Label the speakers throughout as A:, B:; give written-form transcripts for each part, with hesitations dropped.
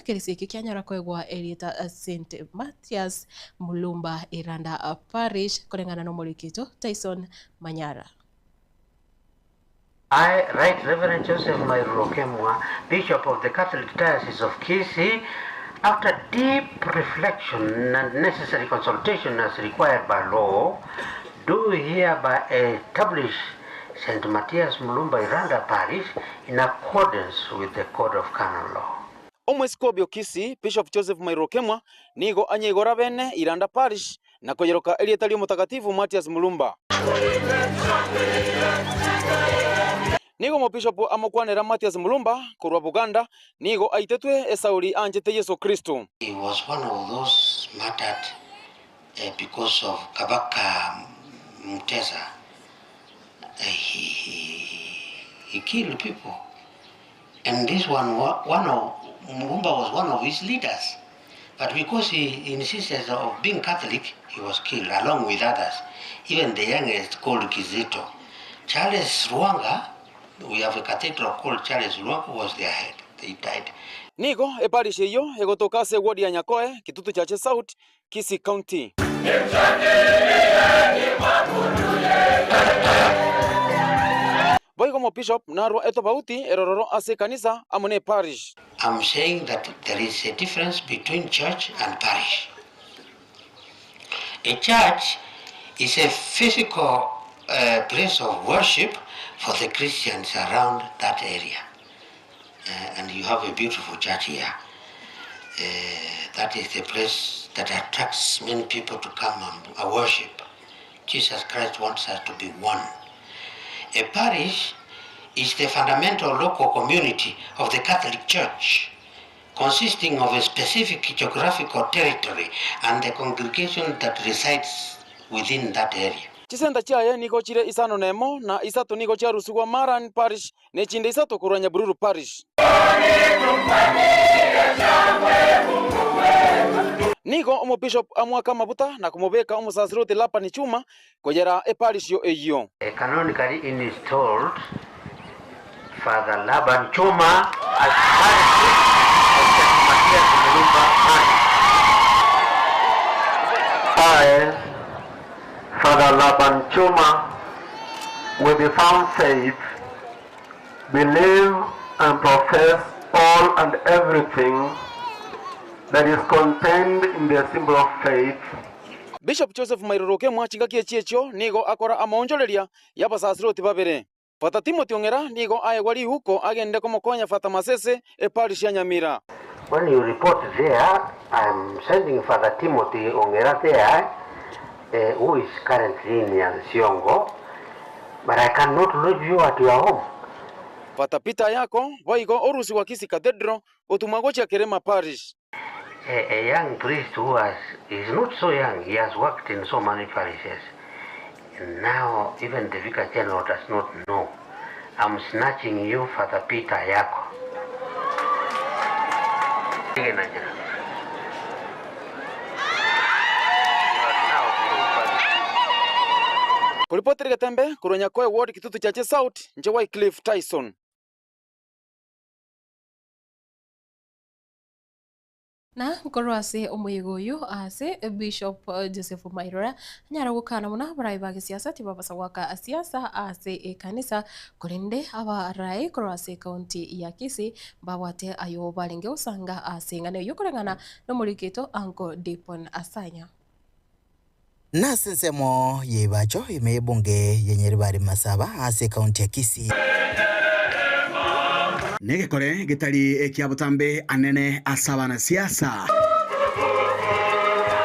A: Ekerisia ekio kianyora koegwa erieta St Mathias Mulumba Iranda Parish koreng'ana nomoriki oito Tyson Manyara.
B: I, Right Reverend Joseph Mairura Okemwa, Bishop of the Catholic Diocese of Kisii, after deep reflection and necessary consultation as required by law, do hereby establish St. Mathias Mulumba Iranda Parish in accordance with the Code of Canon Law.
C: Omweskobi o Kisii, Bishop Joseph Mairura Okemwa, nigo anyeigora bene Iranda Parish na koyeroka erieta ri'Omotakatifu Matias Mulumba. Nigo omobishopu amokwanera Matias Mulumba korwa Buganda, nigo aitetwe esauri anchete Yeso Kristo.
B: He was one of those murdered because of Kabaka Mutesa. He, he, he killed people. And this one, one of, Mulumba was one of his leaders. But because he insisted of being Catholic, he was killed along with others. Even the youngest called Kizito. Charles Lwanga, we have a cathedral called Charles Lwanga, was their head. They died.
C: Nigo eparish eyio egotoka ase eward ya Nyakoe, Kitutu Chache South, Kisii County. Boigo omobishop narwa etobauti erororo ase ekanisa amo ne parish.
B: I'm saying that there is a difference between church and parish. A church is a physical uh, place of worship for the Christians around that area. Uh, and you have a beautiful church here. Uh, that is the place that attracts many people to come and uh, worship. Jesus Christ wants us to be one. A parish is the fundamental local community of the Catholic Church, consisting of a specific geographical territory and the congregation that resides within that area.
C: Chisenta chiaye nigo chire isano nemo, na isato nigo chiarusigwa Maran Parish, ne chinde isato korwa Nyabururu Parish. Nigo omobishop amoaka amabuta na komobeka omosasiroti Labani Chuma koyera eparisio eyio.
B: Canonically installed Father Laban Chuma as parish priest of St. Mathias Mulumba Parish.
D: I, Father Laban Chuma, with the firm faith, believe and profess all and everything that is contained in the symbol of faith.
C: Bishop Joseph Mairura Okemwa chingaki echi echio nigo akora amaonchoreria y'abasasiroti babere. Father Timothy Ong'era nigo aegwa rihuko agende komokonya Father Masese eparish ya Nyamira.
B: When you report there, I'm sending Father Timothy Ong'era there, uh, who is currently in Nyansiongo, but I cannot leave you at your home.
C: Father Peter Ayako boigo orusigwa Kisii Cathedral otumwa gochia Kerema Parish.
B: A, a young priest who has, is not so young, he has worked in so many parishes. And now even the Vicar General does not know. I'm snatching you, Father Peter Ayako.
C: Koripotera egetembe korwa Nyakoe Ward Kitutu Chache South, inche Wycliffe Tyson.
A: Na nkorwa ase omoyega oyio ase Bishop Joseph Mairora anyare gokana buna abarai ba gesiasa tibabasa goaka siasa ase ekanisa, korende abarai korwa ase ecounty ya Kisii mbabwate ayo barenge gosanga ase eng'ana eyio koreng'ana nomoriki oito Uncle Dipon Asanya.
E: Nase ensemo y'ebibacho ime y'ebunge ya Nyaribari Masaba ase ekaunti ya Kisii.
F: Negekore getari ekia botambe anene ase abanasiasa.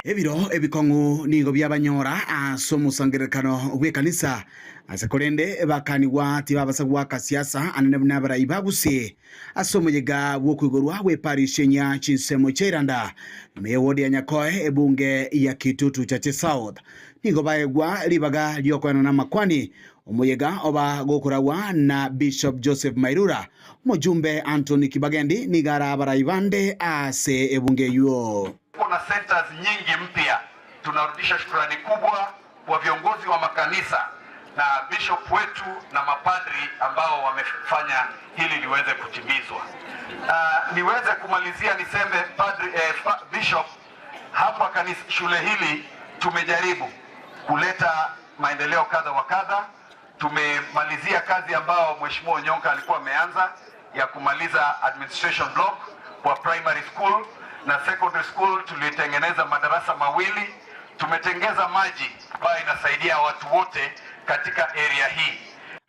F: Ebiro ebikong'u nigo biabanyora ase omosangererekano bw'ekanisa, ase korende bakanigwa tibabasa goaka siasa anene buna abarai ba Gusii. Ase omoyega bw'okoigorwa bw'eparish enya chinsemo chia Iranda, ime y'ewodi ya Nyakoe, ebunge ya Kitutu Chache South, nigo baegwa ribaga ri'okoenana amakwani. Omoyega oba gokoragwa na Bishop Joseph Mairura, omojumbe Anthony Kibagendi nigo are abarai bande ase ebunge eyio.
G: Kuna centers nyingi mpya. Tunarudisha shukrani kubwa kwa viongozi wa makanisa Na bishop wetu na mapadri ambao wamefanya hili liweze kutimizwa. Niweze kumalizia niseme padri, bishop, hapa kanisa, shule hili tumejaribu kuleta maendeleo kadha wa kadha. Tumemalizia kazi ambao Mheshimiwa Onyonka alikuwa ameanza ya kumaliza administration block kwa primary school na secondary school. Tulitengeneza madarasa mawili, tumetengeza maji ambayo inasaidia watu wote katika area hii.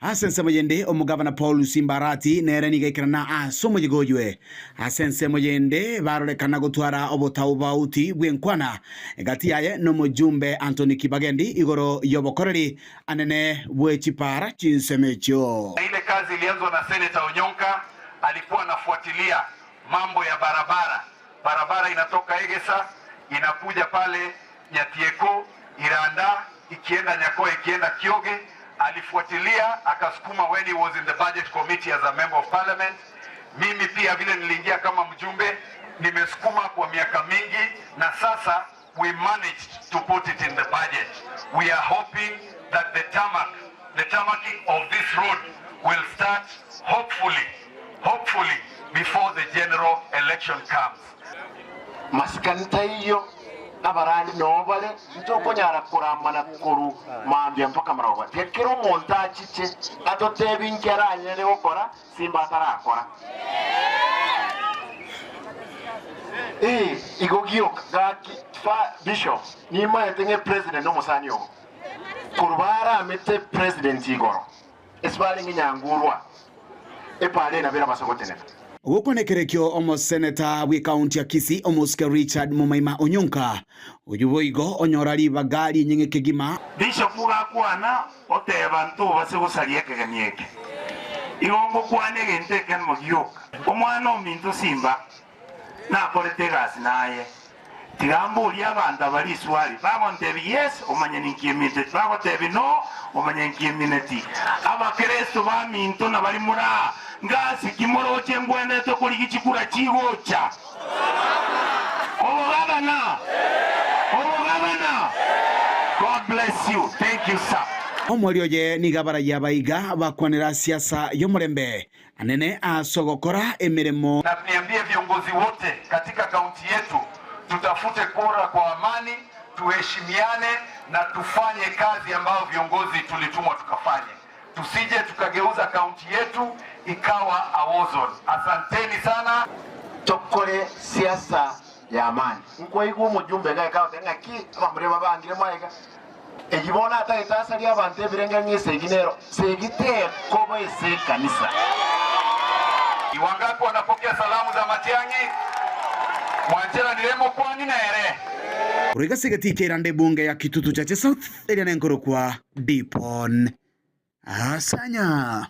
F: Ase ensemo yende omogavana Paul Simbarati nere niga aikerana ase omoyega oywe ase ensemo yende barorekana gotwara obotaubauti bwa enkwana egati yaye na omojumbe Anthony Kibagendi igoro ya obokoreri anene bwa echipara chinsemo echio.
G: Na ile kazi ilianzwa na Senator Onyonka, alikuwa anafuatilia mambo ya barabara. Barabara inatoka Egesa inakuja pale Nyatieko, Iranda, ikienda Nyakoe, ikienda Kioge. Alifuatilia akasukuma when he was in the budget committee as a member of parliament. Mimi pia vile niliingia kama mjumbe nimesukuma kwa miaka mingi, na sasa we managed to put it in the budget. We are hoping that the tarmacking of this road will start hopefully before the general election comes.
H: Masikani taiyo abarani nobale ntokonyara kuramana koru mambia mpaka maroba tekero omonto achiche atotebi nkera anyere gokora simba atarakora igo gioka gaki fa bishop nimaete ng'e president nomosani ogo koru baramete president igoro ase barenge nyangurwa epare nabera basogotenena.
F: Ogokonekerekio omoseneta bwe county ya Kisii omosike Richard Mumaima Onyonka oyu boigo onyora ribaga rinyeng'e kegima.
I: Bishop gakwana oteba nto base gosaria ekegeni eke igo ngokwana egento ekemo gioka omwana ominto Simba nakorete egasi naye tigamburia abanto abari iswari bagontebi yes omanye ninkieminte bagotebi no omanye nkiemineti abakristo baminto nabari mura ngasi kimoroche ngwendete kurigi chikura chigocha obogabana obogabana. God bless you. Thank you, sir.
F: Omweri oye niga baraiya baiga bakwanera siasa y'omurembe anene asogokora emirimo.
G: Na niambie viongozi wote katika kaunti yetu tutafute kura kwa amani, tuheshimiane na tufanye kazi ambayo viongozi tulitumwa tukafanye. Tusije tukageuza kaunti yetu ikawa a war zone. Asanteni sana.
H: Tokore siasa ya amani. Nkwaigwa omujumbe gae kaote ng'aki abamure babangire mwaega. Eyibona atagete asaria abantu ebirenge ng'ese egi nero segi tekoba ase ekanisa.
G: Ni wangapi wanapokea salamu za Matiang'i? Mwanchera ndiremo kwani nere.
F: Kuriga sigeti kirande bunge ya Kitutu Chache South eria nenkorokwa Dipon Asanya.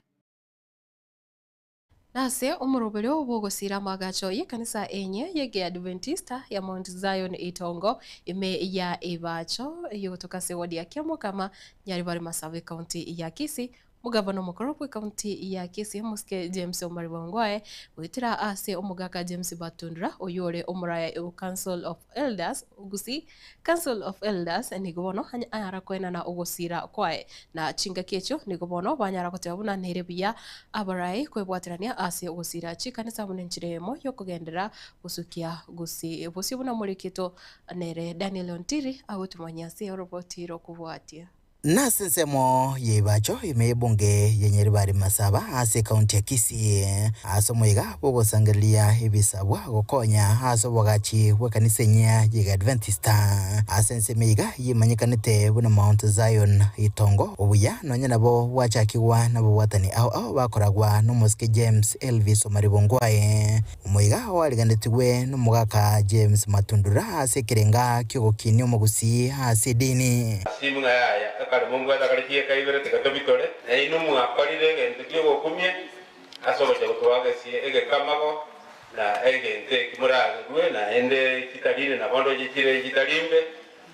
A: Nase omorobero bwogosira amagacho y'ekanisa enye y'egeadventista ya Mount Zion itongo ime ya ebacho yogotoka ase ward ya Kiamokama Nyaribari Masabu ekaunti ya Kisii. Mugavana omokoro bwa ekaunti ya Kisii Mosike James Omariba Ongwae goetera ase omogaka James Batundra oyore omoraya o Council of Elders Gusii Council of Elders nigo bono anyara koenana ogosira kwaye na chingaki echio nigo bono banyara goteba buna nere buya abarai kwebwaterania ase ogosira chikanisa buna enchera emo yokogendera gosukia Gusii bosio buna moriketo nere Daniel Ontiri agotumanya ase oroboti rokobwatia.
E: Nase ensemo yeibacho ime ebunge ya Nyaribari Masaba ase ekaunti ya Kisii ase omoiga bwogosangereria ebisabwa gokonya ase obogachi bwa ekanisa enyia ya Adventista ase ensemo iga yimanyekanete buna Mount Zion itongo obuya nonya nabo bwachakigwa na bobwatani ao ao bakoragwa na omosike James Elvis Omariba Ongwae omoiga oariganetigwe na omogaka James Matundura ase ekerenga kiogokinia omogusii ase edini.
J: Simu ng'aya akari mungu atakaritie kaibere tikatobitore na inu mwakorire egento kiogokumia ase ogocha gotoagesie egekamago na egento ekimoragegwe na ende chitarire na bondo chire chitarimbe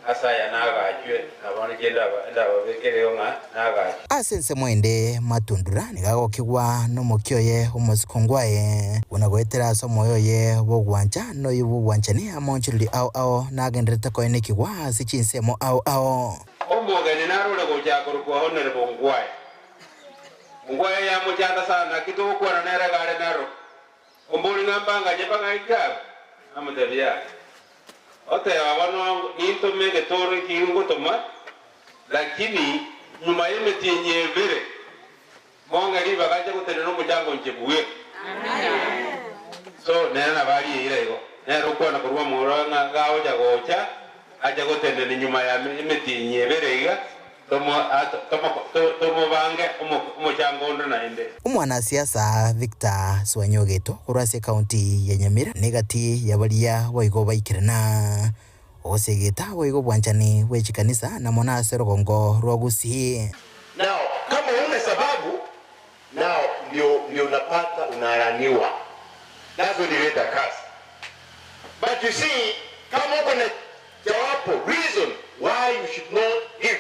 J: asaya nagachwe na bondo chienda ndababekereo ng'a nagachwe.
E: Ase ensemo ende Matundura nigagokigwa n'omoki oye omosiko ngwaye buna goetera ase omoyo oye bogwancha noyo bobwanchani amonchoreri ao ao nagenderete koenekigwa ase chinsemo ao ao.
J: Omogeni narore gocha korokwa Honorable Ongwae. Ongwae yamochanda sana naki togokwana nere iga are Narok. Ombori ng'a mbanganye mbang'ai kiabe? Amotebia yaya. Oteba bono nintome egetoro eki ngotoma, lakini nyuma y'emetienyi ebere mong'e ribaga nche gotenena omochango inche bweka. So nere nabo arieire igo. Nere okwana korwa omoro ng'a gagocha gocha, ache gotenena nyuma ya emetienyi ebere iga, tomobange omochango onde naende.
E: Omwanasiasa Victor Swanyogeto korwa ase ekaunti ya Nyamira negati ya baria boigo baikerana ogosegeta boigo obwanchani bwe chikanisa na mono ase orogongo rwa Gusii.
K: Now kama huna sababu now ndio ndio unapata unalaaniwa that's when you get a curse but you see kama uko na jawapo reason why you should not give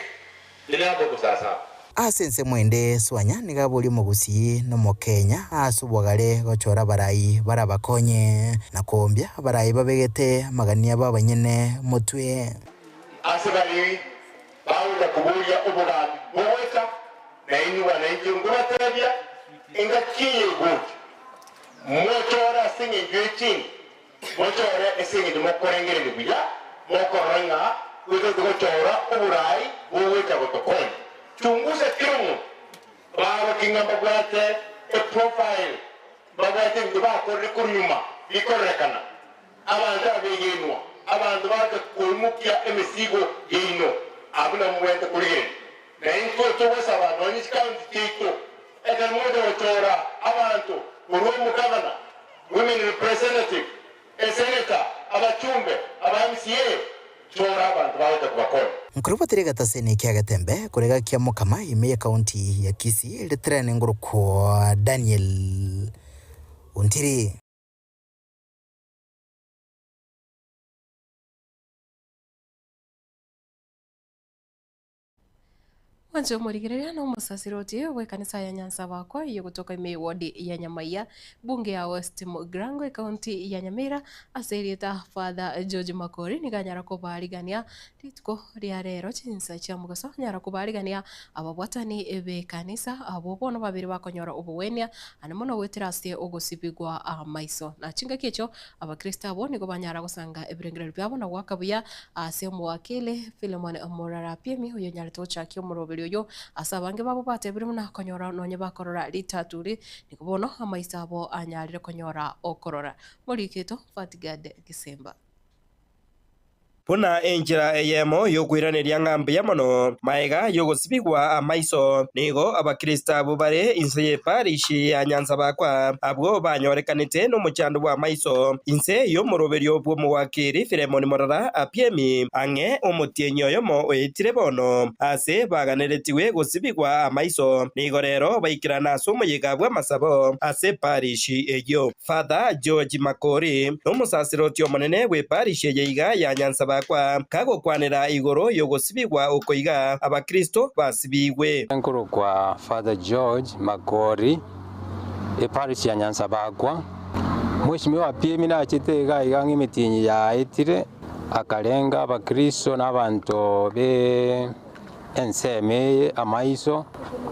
K: then hapo uko sawa sawa.
E: Ase ensemo ende Swanya nigo aboria omogusii na omokenya ase obogare gochora abarai barabakonye na koombia abarai babegete amagani abo abanyene motwe.
K: Ase baria bagocha koboria obogambi bogocha, na inwe bana inche nkobatebia, engaki eye egocha, mochore ase engencho ye chinguru, mochore ase engencho mokorengereria buya, mokorora ng'a goika togochora oboraai bogocha gotokonya. Chungusa kera omonto, baroke ng'a mbabwate eprofile, mbabwate ebinto bakorire korwa nyuma bikororekana. Abanto abegenwa, abanto bagocha koimokia emesigo yaino, abwo nabwo mobwenerete korigereria. Na intwe togosaba nonya chikaunti chiaito, ekero mogocha gochora abanto korwa omogavana, women representative, esenator, abachumbe, aba MCA, chora abanto bagocha kobakonya.
E: Nkorobotire egetaseni kia Getembe korega kia Mokama ime y'ekaunti ya Kisii ritirane ngorokwa Daniel Ontiri.
A: Mwanche omorigereria na omosasiroti bw'ekanisa ya Nyansabakwa eyio gotoka ime ewodi ya Nyamaiya, bunge ya West Mugirango ekaunti ya Nyamira ase erieta Father George Makori nigo anyara kobaarigania rituko ria rero chinsa chia mogaso anyara kobaarigania ababwatani b'ekanisa abwo bono babere bakonyora obogwenia ande mono goetera ase ogosibigwa amaiso. Na chingaki echio Abakristo abwo nigo banyara gosanga ebirengererio biabo na goaka buya ase omowakili Philemon Morara Apiemi, oyonyarete gochakia omoroberi oyo ase abange babo batebire buna konyora nonye bakorora ritaturi, nigo bono amaiso abo anyarire konyora okorora. Moriketo Fatgad Gisemba.
L: Buna enchera eyemo y'okoiraneria ng'a mbuya mono magega y'ogosibigwa amaiso, nigo abakristo abwo bare inse y'eparishi ya Nyanza-Bakwa, abwo banyorekanete nomochando bw'amaiso, inse y'omoroberio bw'omowakiri Filemoni Morara Apiemi, ang'e omotienyi oyomo oetire bono, ase baganeretigwe gosibigwa amaiso, nigo rero baikerana ase omoyega bw'amasabo ase eparishi eyio. Father George Makori, nomosasiroti omonene bw'eparish eye iga ya Nyansabakwa, kagokwanera igoro y'ogosibigwa oko iga abakristo basibigwe.
M: Nkorokwa Father George Makori, eparish ya Nyansabakwa. Mweshimiwa Apiemi nachete iga iga ng'a emetienyi yaetire, akarenga abakristo na abanto be ensemo eye amaiso,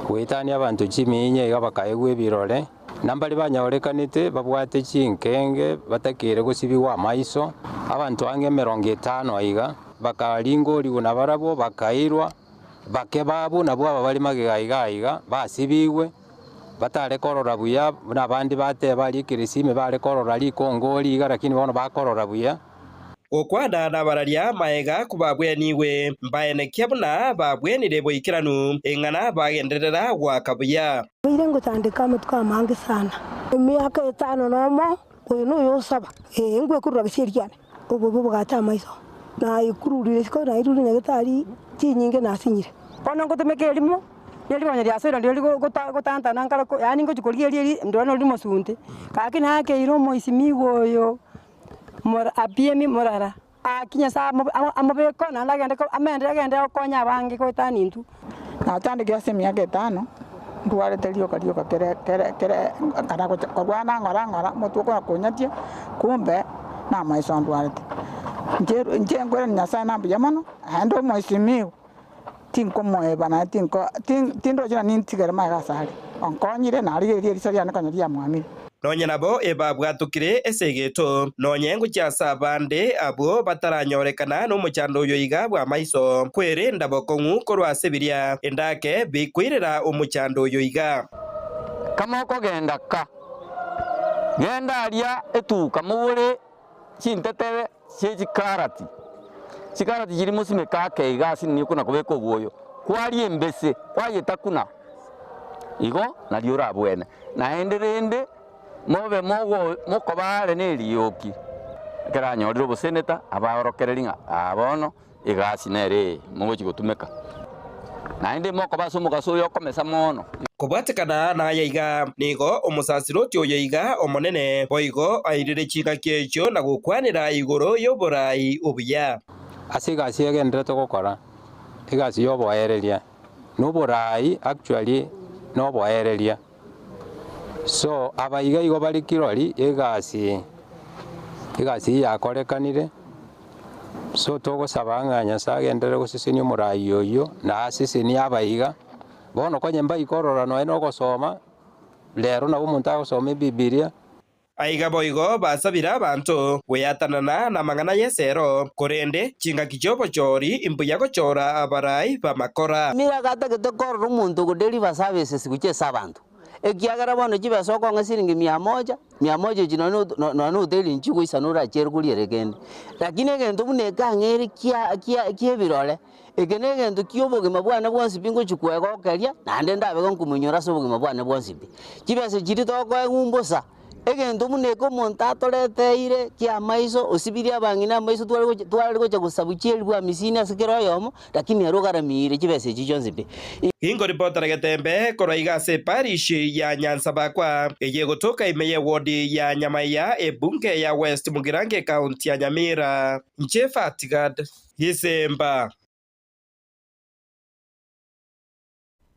M: goetania abanto chiminya iga bakaegwa ebirore. Na mbaria banyorekanete babwate chinkenge batakeire gosibigwa amaiso, abanto ang'e emerongo etano aiga, bakaringorigwa nabarabwo, bakairwa, bake babo nabwo aba bare magega aiga aiga, basibigwe, batare korora buya, buna abande bateba aria ekeresime bare korora rikongori iga, lakini bono bakorora buya.
L: Gokwana nabararia maega kobabwenigwe, mbaenekia buna babwenire boikeranu, eng'ana bagenderera goaka buya.
N: Nabeire ngotandeka amatuko amange sana, emiaka etano nomo, oyo noyo osaba, ee, ngwekurura gesieri kiane, obobe bogacha amaiso, naikururire isiko, nairure nyagetari chinyinge nasinyire.
O: Bono ngotumeka erimo, na rigonyo riasoire nario rigotantana nkare ko yaani ngochia korigia erio eri ndore nori mosunte, gaki nakeire omoisimigwa oyo. Apiemi morara, Gaki Nyasae amobeke oo naende agende amendere agende gokonya abange goetania intwe.
P: Nachandekire ase emiaka etano, ndwarete rioka rioka kere kere kere nkana gocha korwana ng'ora ng'ora, omotwe okonya konyatia, kumbe namaiso ndwarete. Inche inche nkoirania Nyasae na mbuya mono, naende omoisimigwa. Tinkomoeba naye tinko tin tindochi na nintigere magega asare. Onkonyire, narigereria eriso riane konya riamwamire.
L: Nonye nabo ebabwatokire ase egeto, nonye ngochia ase abande abwo bataranyorekana nomochando oyo iga bw'amaiso, kwerenda bokong'u korwa ase biria endake bikoirera omochando oyo iga.
Q: Kamokogenda ka, genda aria etuka mogore chintetere chie chikarati, chikarati chiria mosimeke ake iga ase nini okona kobeka obwoyo, kwaria embese, kwayetakuna, igo nario orabwene. Naende rende mobe mogo mokoba are nerioki, ekero anyorire oboseneta, abaorokereria ng'a aa bono egasi nere eye mogochia gotumeka, naende mokoba ase omogaso oyo okomesa mono.
L: Kobwatekana naya iga, nigo omosasiroti oyo iga omonene boigo airire chingaki echio na gokwanera igoro y'oboraai obuya.
M: Ase egasi egenderete gokora, egasi y'oboereria, na oboraai actually noboereria. So aba iga igo bare kirori egasi, egasi eye yakorekanire, so togosaba ng'a Nyasaye agenderere gosesenia omoraai oyio, na asesenie aba iga. Bono konye mbaikorora nonya na ogosoma, rero nabo omonto agosoma ebibiria.
L: Aiga boigo basabire abanto gweatanana namang'ana y'esero, korende chingaki chi'obochori imbuya gochora abarai b'amakora.
R: Mira gatagete korora omonto ogodeliver services gochia ase abanto, ekiagera bono chibesa okong'a siringi mia moja, mia moja echi nonye na nonye na hoteli nchigoisana orachiere koriera kende. Lakini egento buna ekang'a ere kia kia kia ebirore, eke na egento kia obogima bwane bwonsi pi ngochia koegokeria, naende ndabe gonkomoinyora ase obogima bwane bwonsi pi. Chibesa chiria tokoegwa mbosa, egento buna eke omonto atoreteire kia amaiso, osibirie abang'ina amaiso tware gocha tware gocha gosabu chielfu hamsini ase kera oyomo, lakini ere ogaramiire chibesa echio chionsi pi.
L: Inkoripotera getembe korwa iga ase eparish ya Nyansabakwa, eye egotoka ime y'ewodi ya Nyamaiya, ebunge ya West Mugirango ekaunti ya Nyamira. Inche Fatigad Gisemba.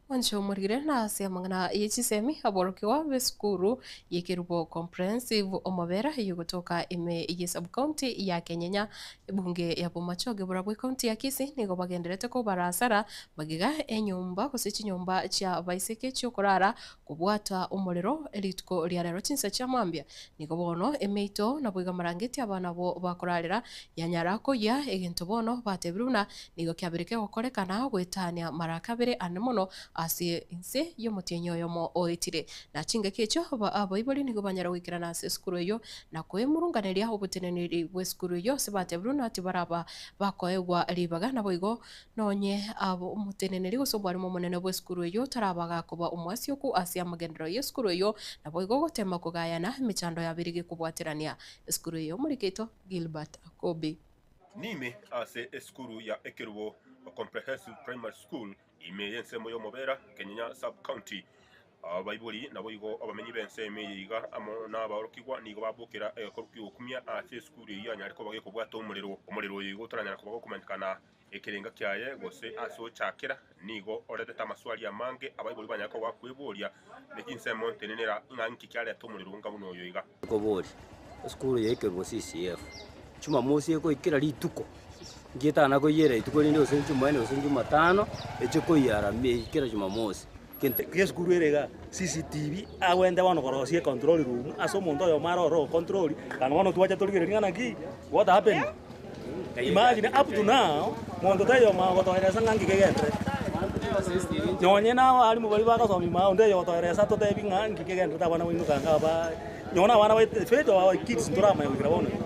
A: Mwanche omorire na ase amang'ana ye chisemi aborokigwa b'esukuru y'Ekerubo Comprehensive Omobera eyogotoka ime ye sub-county ya Kenyenya ebunge ya Bomachoge borabwo ecounty ya Kisii nigo bagenderete kobara asara magega enyomba gose chinyomba chia abaiseke chiokorara kobwata omorero rituko ria rero chinsa chia mambia nigo bono emeito naboigo amarangeti abana abwo bakorarera yanyara koyia egento bono batebirwe buna Nigo kiabeire kegokorekana goetania mara kabere ane mono ase inse y'omotienyi oyomo oetire. Na chingaki echio abaibori nigo banyara goikerana ase esukuru eyio na koemurunganeria oboteneneri bw'esukuru eyio ase batebirwe ng'a tibaraba bakoegwa ribaga. Naboigo nonye omoteneneri gose omwarimu omonene bw'esukuru eyio taraba gakoba omwasioku ase amagenderero y'esukuru eyio, naboigo gotema kogayana emechando yabeire gekobwaterania esukuru eyio. Omorikeito Gilbert Akobi.
S: Nime ase esukuru ya Ekerubo Comprehensive Primary School ime y'ensemo y'Omobera, Kenyenya Sub-County. Abaibori naboigo abamenyi b'ensemo eye iga amo nabaorokigwa nigo babokera egekoru ki'ogokumia ase esukuru eyio yanyare koba gekobwata omorero. Omorero oyo igo otaranyara koba gokomanyekana ekerenga kiaye gose ase ochakera nigo oretete amaswali amange abaibori banyare koba bakweboria ne chinsemo ntenenera ng'a inki kiareta omorero onga buna oyo iga.
T: Koboria, esukuru ya ekerubo CCF, Jumamosi ekoikera rituko, nkietana koiyera rituko rinde gose Jumanne gose Jumatano, eche koiyara kera Jumamosi.
U: Gento gi'esukuru ere igaa, CCTV, agwente bono korosia econtrol room ase omonto oyomo are ororo ocontrol, kana bono twacha torigereria ng'a naki, what happened? Imagine up to now, monto taiyo omanya gotoeresa ng'a nki kegenderete. Nonye na abalimu baria bagosomia ime onde oyo ogotoeresa atotebi ng'a nki kegenderete abana baino kanga aba, nonye na abana baito fate of our kids ntoramanya goikera bono iga.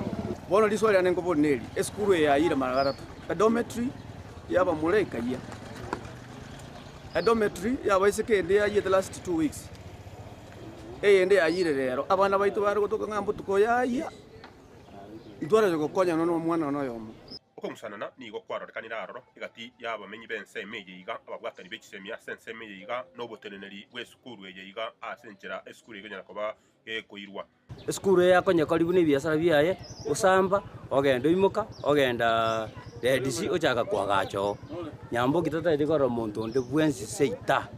V: Bono riswali riane nkoboria neri, esukuru eye yayire mara gatato, edormitory y'abamura ekayia, edormitory y'abaiseke ende yayiete last 2 weeks, eyende yayire rero, abana baito bare gotoka ng'a mbotuko yayia, intwarenge gokonyana na omwana one oyomo.
S: Okong'usanana nigo kwarorekanire aroro egati y'abamenyi b'ensemo eye iga, ababwatani be chisemi ase ensemo eye iga, na oboteneneri bw'esukuru eye iga ase enchera esukuru eye ekonyara koba gekoirwa.
T: Esukuru eye akonyekoria buna ebiasara biaye, osamba, ogenda oimoka, ogenda Red Sea ochaka koagacha oo. Nyamboki tataeti korora omonto onde bwensi seita,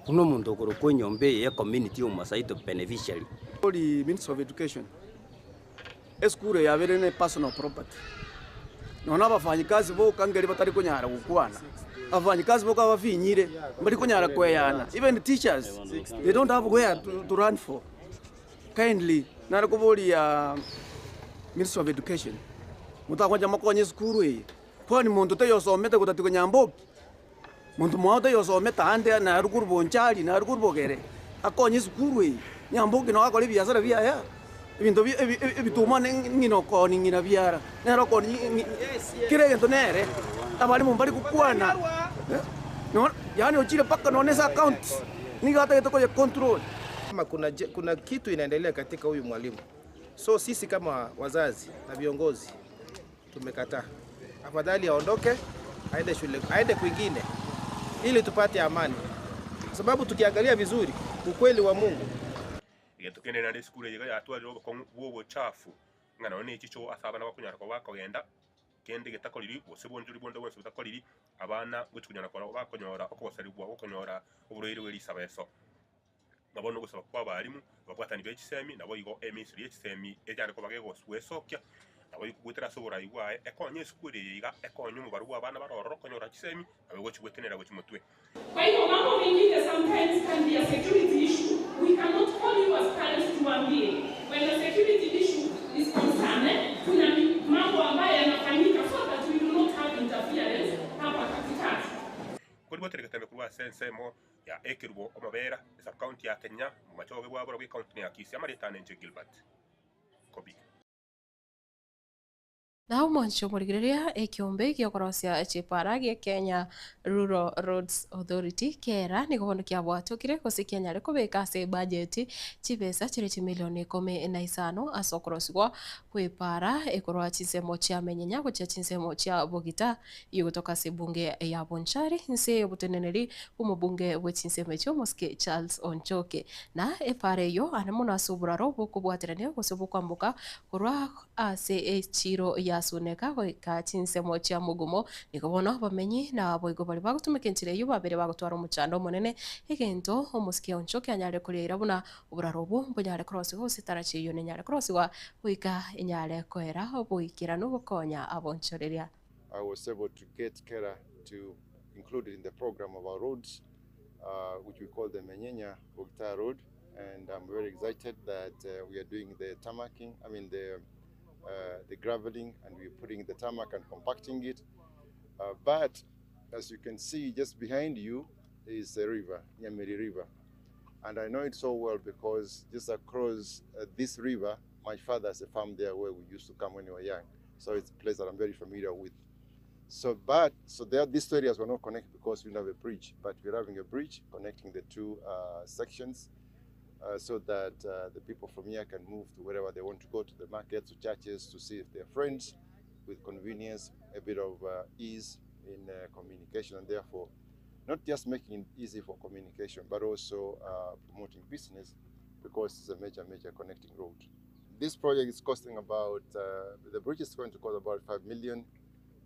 T: buna omonto okorokwa enyomba eye ya community ya omosaito beneficiary.
V: Ori Ministry of Education, esukuru eye yabeire ne personal property, nonya na abafanyikazi boka nkeri batari konyara gokwana. Abafanyikazi boka bafinyire mbari konyara kweyana even teachers they don't have where to run for. Kindly nare koboria Ministry of Education motagocha mokonye esukuru eye kwani monto taiyo osomete gotatigwa nyamboki? Monto mwao taiyo osomete aande naye korwa Bonchari naye korwa Bogere akonye esukuru eye nyamboki nabo akore ebiasara biaye aa ebinto ebituma ng'ina okoonia ng'ina biara nere okoonia kera egento nere abalimu mbari gokwana yaani ochire mpaka nonye ase account nigo atagete koye control.
B: Kama kuna kitu inaendelea katika huyu mwalimu, so sisi kama wazazi na viongozi tumekataa. Afadhali aondoke aende shule, aende kwingine ili tupate amani, kwa sababu tukiangalia vizuri ukweli wa Mungu
S: Egento kende naende esukuru eye iga yatwarire obokong'u bw'obochafu, ng'a nonya ne chichoo ase abana bakonyara koba bakogenda, kende getakoriri gose bonchori bonde bwensi botakoriri, abana gochi konyara korwa bakonyora okobosarigwa gokonyora oborwaire bwe risabeso. Ng'a bono ogosaba kwa abalimu, ababwatani be chisemi, naboigo eministry ye chisemi enyare koba gegoswesokia, naboigo goetera ase oborai bwaye, ekonye esukuru eye iga, ekonye omobaro bwa abana bare ororo konyora chisemi, nabo egochi gwetenera gochia motwe.
D: Kwa hivyo mambo mengine sometimes can be a security issue. We cannot call you as parents tuambie. When a security issue is concerned, eh, kuna mambo ambayo yanafanyika so that we do not have interference hapa katikati.
S: Korigwetera egetembe korwa ase ensemo ya ekerubo omobera, esub-county ya Kenya, momachoge bw'aborobwo ecounty ya Kisii, amarieta ane inche Gilbert Kobi.
A: Na omwancho omorigereria ekiombe giokorosia chipara gia Kenya Rural Roads Authority, kera, nigo bono kiabwatokire gose kianyare kobeka ase ebudget chibesa chire chimilioni ikomi na isano ase okorosigwa kw'epara ekorwa chinsemo chia Menyenya gochia chinsemo chia Bogita Igotoka ase ebunge ya Bonchari, inse y'oboteneneri bw'omobunge bwe chinsemo echio omosike Charles Onchoke. Na epaara eyio ane mono ase oboraro bw'okobwaterania gose bw'okwamboka korwa ase echiiro ya Suneka goika chinsemo chia Mugumo. Nigo bono abamenyi na boigo baria bagotumeka enchera eyio babere bagotwara omochando omonene, egento omosike Onchoke anyare koriaira buna oboraro obwo mbonyare korosigwa gose etarachi eyio nenyare korosigwa goika enyare koera oboikeranu gokonya abonchoreria.
W: I was able to get Kera to include it in the program of our roads, uh, which we call the Menyenya Bogita Road. And I'm very excited that uh, we are doing the tarmacking, I mean the, uh, the graveling, and we're putting the tarmac and compacting it. Uh, but as you can see, just behind you is the river, Nyamiri River. And I know it so well because just across uh, this river, my father has a farm there where we used to come when we were young. So it's a place that I'm very familiar with. So, but, so there, these two areas were not connected because we didn't have a bridge, but we're having a bridge connecting the two uh, sections uh, so that uh, the people from here can move to wherever they want to go, to the markets, to churches, to see if their friends with convenience, a bit of uh, ease in uh, communication, and therefore not just making it easy for communication, but also uh, promoting business because it's a major, major connecting road. This project is costing about, uh, the bridge is going to cost about 5 million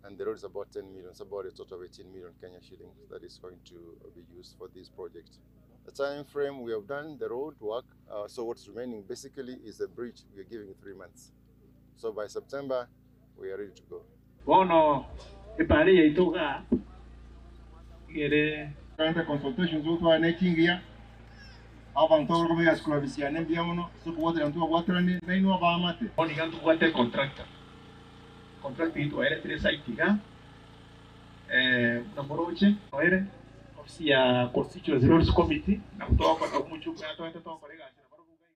W: and the road is about 10 million, it's about a total of 18 million Kenya shillings that is going to be used for this project. The time frame we have done the road work, uh, so what's remaining basically is the bridge. We are giving 3 months. So by September, we are ready to go.
X: Bono epara yaito igaa igere.
Y: Twaete consultations gotwara ne chingiya, abanto abare kobeka sikura mbuya mono ase okobwaterana ntwabwateranie nainwe abaamate.
X: Bono iga ntobwate econtractor, contractor eyio twaeretire site iga buna moroche noere ofisi ya constituency roads committee nabo togokora omochie togete togokora egasi nabarobwo iga iga.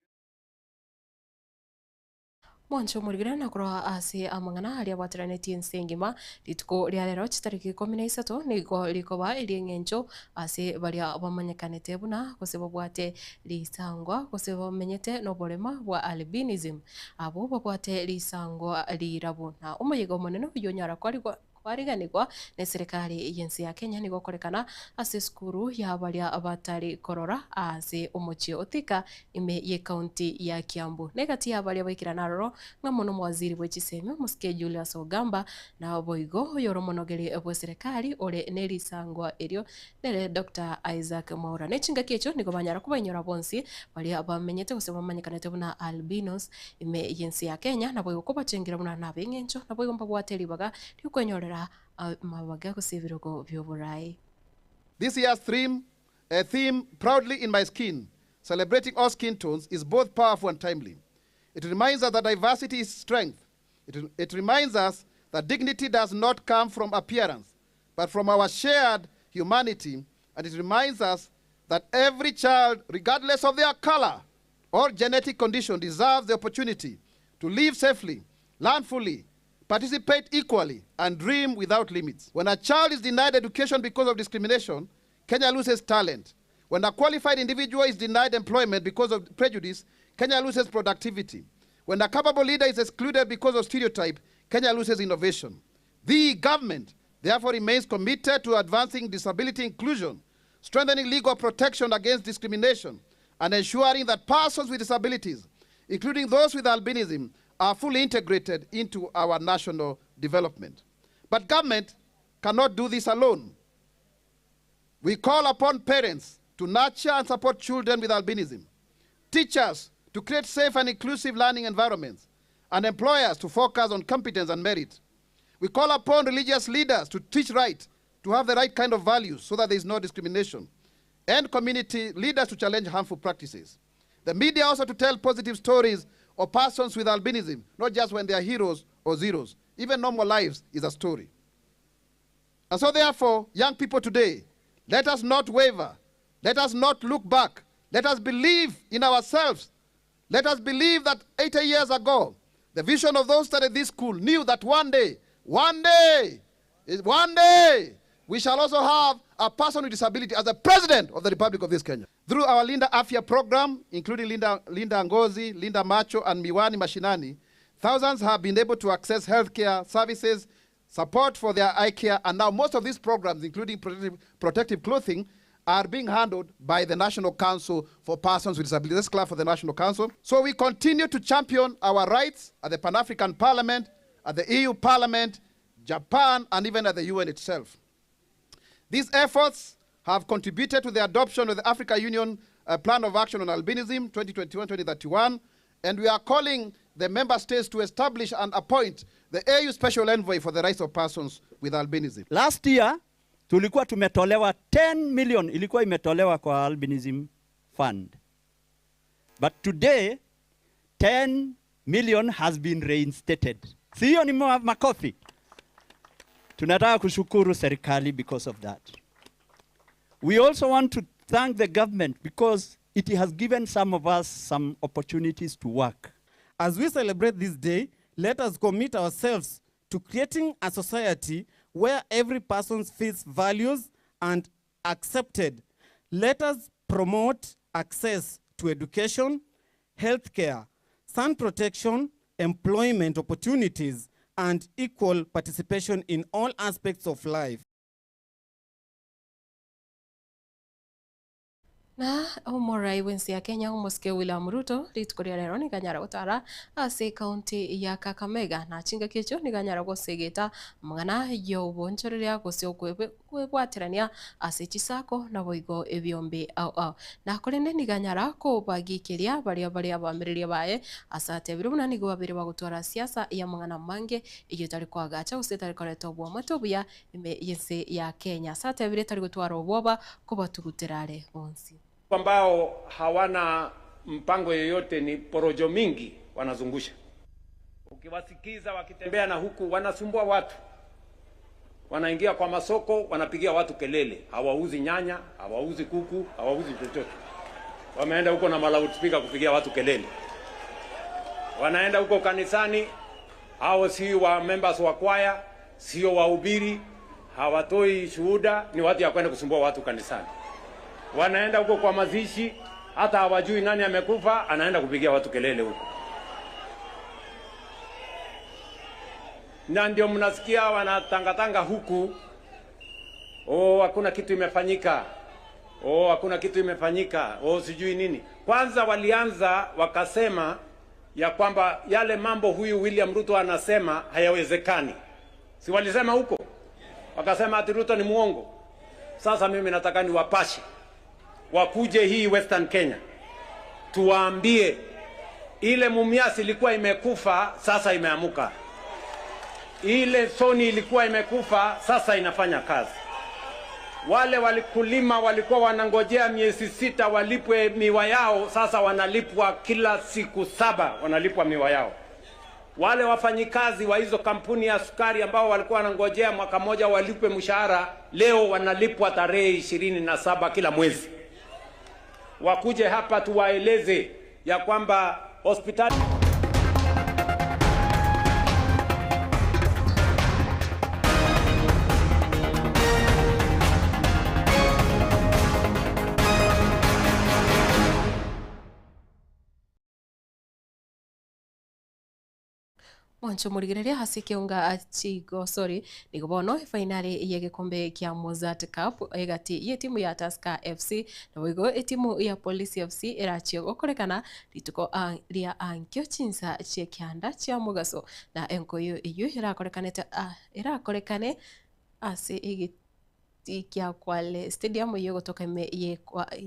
A: Mwanche omorigire na korwa ase amang'ana aria abwateranetie ense engima, rituko ria rero chitariki ikomi na isato nigo rikoba eri'eng'encho ase baria bamanyekanete buna gose babwate risangwa gose bamenyete noborema bwa albinism, abwo babwate risangwa rirabu. Na omoyega omonene oyio onyara kwarigwa Kwariganigwa neserekari y'ense ya Kenya nigo okorekana ase esukuru ya baria batari korora aase omochie o Thika ime y'ecounty ya Kiambu. Na egati ya baria baikirana aroro ng'amo nomowaziri bwe chisemi omosike Julius Ogamba na boigo oyore omonogeri bw'eserekari ore nerisangwa erio nere Doctor Isaac Mwaura. Ne chingaki echio nigo banyara kobainyora bonsi baria bamenyete gose bamanyekanete buna albinos ime y'ense ya Kenya naboigo kobachengera buna nabeng'encho naboigo mbabwate ribaga ri'okwenyorera. gotwara amabaga gose ebirogo bi'oboraai.
C: This year's theme, theme, Proudly in My Skin, celebrating all skin tones, is both powerful and timely. It reminds us that diversity is strength. It reminds us that dignity does not come from appearance, but from our shared humanity. And it reminds us that every child, regardless of their color or genetic condition, deserves the opportunity to live safely, learn fully, participate equally, and dream without limits. When a child is denied education because of discrimination, Kenya loses talent. When a qualified individual is denied employment because of prejudice, Kenya loses productivity. When a capable leader is excluded because of stereotype, Kenya loses innovation. The government therefore remains committed to advancing disability inclusion, strengthening legal protection against discrimination, and ensuring that persons with disabilities, including those with albinism, are fully integrated into our national development. But government cannot do this alone. We call upon parents to nurture and support children with albinism, teachers to create safe and inclusive learning environments, and employers to focus on competence and merit. We call upon religious leaders to teach right, to have the right kind of values so that there is no discrimination, and community leaders to challenge harmful practices. The media also to tell positive stories of persons with albinism, not just when they are heroes or zeros. Even normal lives is a story. And so therefore, young people today, let us not waver. Let us not look back. Let us believe in ourselves. Let us believe that 80 years ago, the vision of those who started this school knew that one day, one day, one day, we shall also have a person with disability as the president of the Republic of this Kenya. Through our Linda Afya program, including Linda Ngozi, Linda Macho, and Miwani Mashinani, thousands have been able to access healthcare services, support for their eye care, and now most of these programs, including protective clothing, are being handled by the National Council for Persons with Disabilities. Let's clap for the National Council. So we continue to champion our rights at the Pan-African Parliament, at the EU Parliament, Japan, and even at the UN itself. These efforts have contributed to the adoption of the Africa Union Plan of Action on Albinism 2021-2031, and we are calling the member states to establish and appoint the AU Special Envoy for the Rights of Persons with Albinism.
F: Last year, tulikuwa tumetolewa 10 million, ilikuwa imetolewa kwa Albinism Fund. But today, 10 million has been reinstated. Si hiyo ni makofi? Tunataka kushukuru serikali because of that. We also want to thank the government because it has given some of us some opportunities to work.
G: As we celebrate this day, let us commit ourselves to creating a society where every person feels values and accepted. Let us promote access to education, healthcare, sun protection, employment opportunities, and equal participation in all aspects of life.
A: Na omorai bwensi ya Kenya omosike William Ruto rituko ria rero niganyara gotara ase ekaunti ya Kakamega na chingaki echo niganyara gosegeta amang'ana ya obonchoreria gose okwebwaterania ase chisako naboigo ebiombe ao ao na korende niganyara kobagikeria baria baria abamereria baye ase atebire buna nigo babere bagotwara siasa ya amang'ana mange eywo etari koagacha gose etari koreta obwamate obuya ime yense ya Kenya ase atebire etari gotwara obwoba kobatugutera are bonsi.
H: Ambao hawana mpango yoyote ni porojo mingi wanazungusha. Ukiwasikiza wakitembea na huku wanasumbua watu. Wanaingia kwa masoko, wanapigia watu kelele. Hawauzi nyanya, hawauzi kuku, hawauzi chochote. Wameenda huko na loudspeaker kupigia watu kelele. Wanaenda huko kanisani, hao si wa members wa kwaya, sio wahubiri, hawatoi shuhuda, ni watu ya kwenda kusumbua watu kanisani. Wanaenda huko kwa mazishi, hata hawajui nani amekufa, anaenda kupigia watu kelele huko. Na ndio mnasikia wanatangatanga huku, oh, hakuna kitu imefanyika, oh, hakuna kitu imefanyika, oh, sijui nini. Kwanza walianza wakasema ya kwamba yale mambo huyu William Ruto anasema hayawezekani. Si walisema huko? Wakasema ati Ruto ni muongo. Sasa mimi nataka niwapashe wakuje hii Western Kenya tuwaambie ile Mumias ilikuwa imekufa, sasa imeamuka. Ile soni ilikuwa imekufa, sasa inafanya kazi. Wale walikulima walikuwa wanangojea miezi sita walipwe miwa yao, sasa wanalipwa kila siku saba, wanalipwa miwa yao. Wale wafanyikazi wa hizo kampuni ya sukari ambao walikuwa wanangojea mwaka moja walipwe mshahara, leo wanalipwa tarehe ishirini na saba kila mwezi. Wakuje hapa tuwaeleze ya kwamba hospitali
A: Mwancho morigereria ase ekeunga chigosori nigo bono efainali y'egekombe kia Mozzart Cup egati y'etimu ya Tusker FC naboigo etimu ya Police FC erachie gokorekana rituko ria ankio chinsa chi'ekianda chia mogaso na enkoyo eyio erakorekanete erakorekane ase egetii kia Kwale Stadium eyio egotoka ime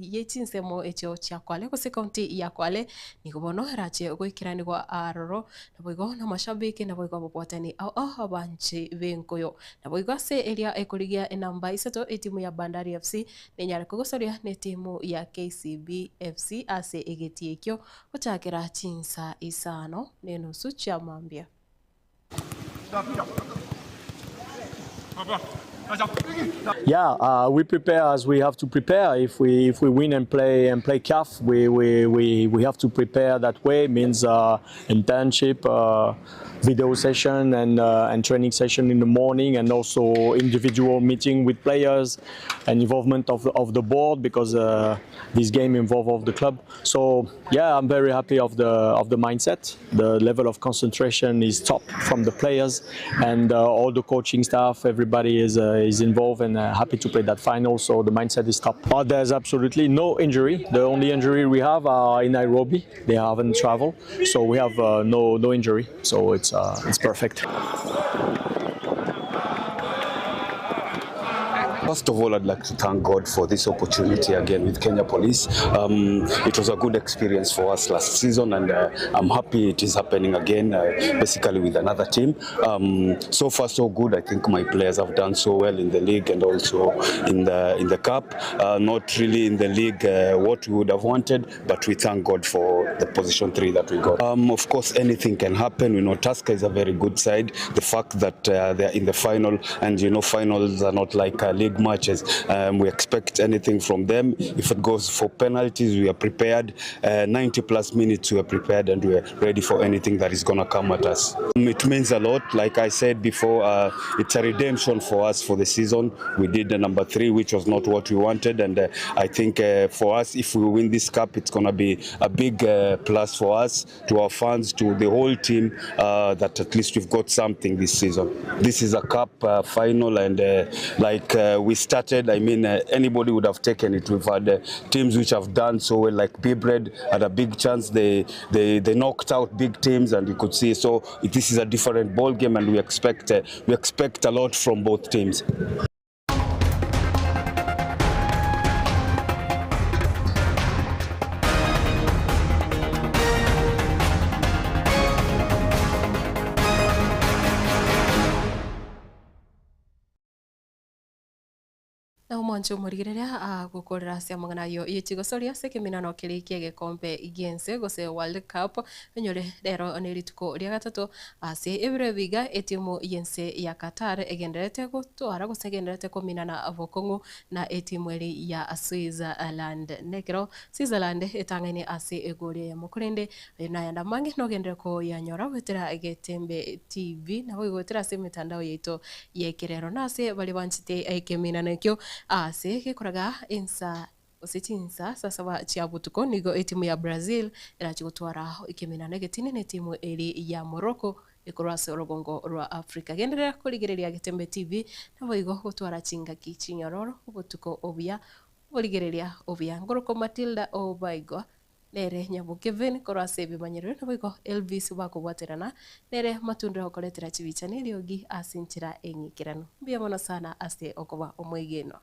A: ye chinsemo echio chia Kwale gose ekaunti ya Kwale nigo bono erache goikeranigwa aroro naboigo na amashabiki naboigo ababwatani ao ao abanche b'enkoyo naboigo ase eria ekorigia enamba isato etimu ya Bandari FC nenyare kogosoria na etimu ya KCB FC ase egetii ekio gochakera chinsa isano na enusu chia mambia.
E: Yeah, we prepare as we have to prepare. If we if we win and play and play CAF, we we, we, we have to prepare that way. Means internship, video session, and and training session in the morning, and also individual meeting with players, and involvement of the, of the board because this game involve of the club. So yeah, I'm very happy of the of the mindset. The level of concentration is top from the players and all the coaching staff. Everybody is is involved and happy to play that final. So the mindset is top. There's absolutely no injury. The only injury we have are in Nairobi. They haven't traveled, so we have no no injury. So it's it's perfect.
I: First of all, I'd like to thank God for this opportunity again with Kenya Police. It was a good experience for us last season, and I'm happy it is happening again, basically with another team. So far, so good. I think my players have done so well in the league and also in the in the cup. Not really in the league what we would have wanted, but we thank God for the position three that we got. Of course, anything can happen. We know Tusker is a very good side. The fact that they are in the final, and you know, finals are not like league matches. We expect anything from them. If it goes for penalties, we are prepared. 90 plus minutes, we are prepared and we are ready for anything that is going to come at us. It means a lot. Like I said before, it's a redemption for us for the season. We did the number three, which was not what we wanted. And I think for us, if we win this cup, it's going to be a big plus for us, to our fans, to the whole team, that at least we've got something this season. This is a cup final, and like we started, I mean, anybody would have taken it. We've had teams which have done so well, like P-Bread had a big chance. They, they, they knocked out big teams, and you could see. So this is a different ball game, and we expect, we expect a lot from both teams.
A: Na omwancho omorigereria agokorera ase amang'ana ayo ye chigosoria ase ekeminano keria kia egekombe giense gose World Cup enyore rero ne rituko ria gatato ase ebiro ebiga etimu yense ya Qatar egenderete gotwara gose egenderete kominana bokong'u na etimu eri ya Switzerland nekero Switzerland etang'aine ase egori eyemo korende ayo nayanda mange nogendere koyanyora goetera Getembe TV nabo igoetera ase emitandao yaito ya ekerero na ase baria banchete ekeminano ekio ase gekoraga ensa gose chinsa saa saba chia botuko nigo etimu ya Brazil erachi gotwara ekeminano egetini na etimu eri ya Morocco ekorwa ase orogongo rwa Africa genderera korigereria Getembe TV nabo igo gotwara chingaki chinyororo obotuko obuya borigereria obuya ngoroko Matilda Obaigwa nere Nyabu Kevin korwa ase ebimanyerero nabo igo Elvis bakobwaterana nere matunda okoretera chibicha na eriogi ase enchera eng'ikeranu mbuya mono sana ase okoba omwegenwa.